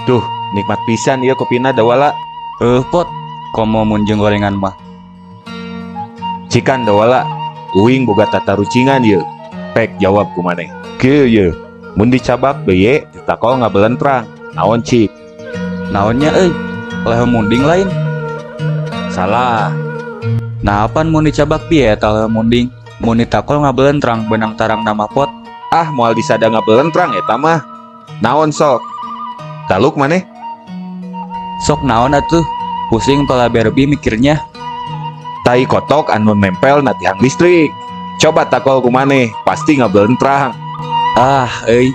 Tuh, nikmat pisan ieu kopina, Dawala. Eh, Pot, komo mun jeung gorengan mah. Cikan, Dawala, uing boga tatarucingan ye. Pek jawab ku maneh. Kieu ye, mun dicabak beye, ditakol ngabelentrang. Naon, cik? Naonnya euy? Leho munding lain? Salah. Nah, apan mun dicabak piye eta leho munding? Mun ditakol ngabelentrang beunang tarang nama, Pot. Ah, moal disada ngabelentrang eta mah. Naon sok? Taluk maneh? Sok naon atuh? Pusing pala Barbie mikirnya. Tai kotok anu nempel na tiang listrik. Coba takol ku maneh, pasti ngabelentrang. Ah, euy.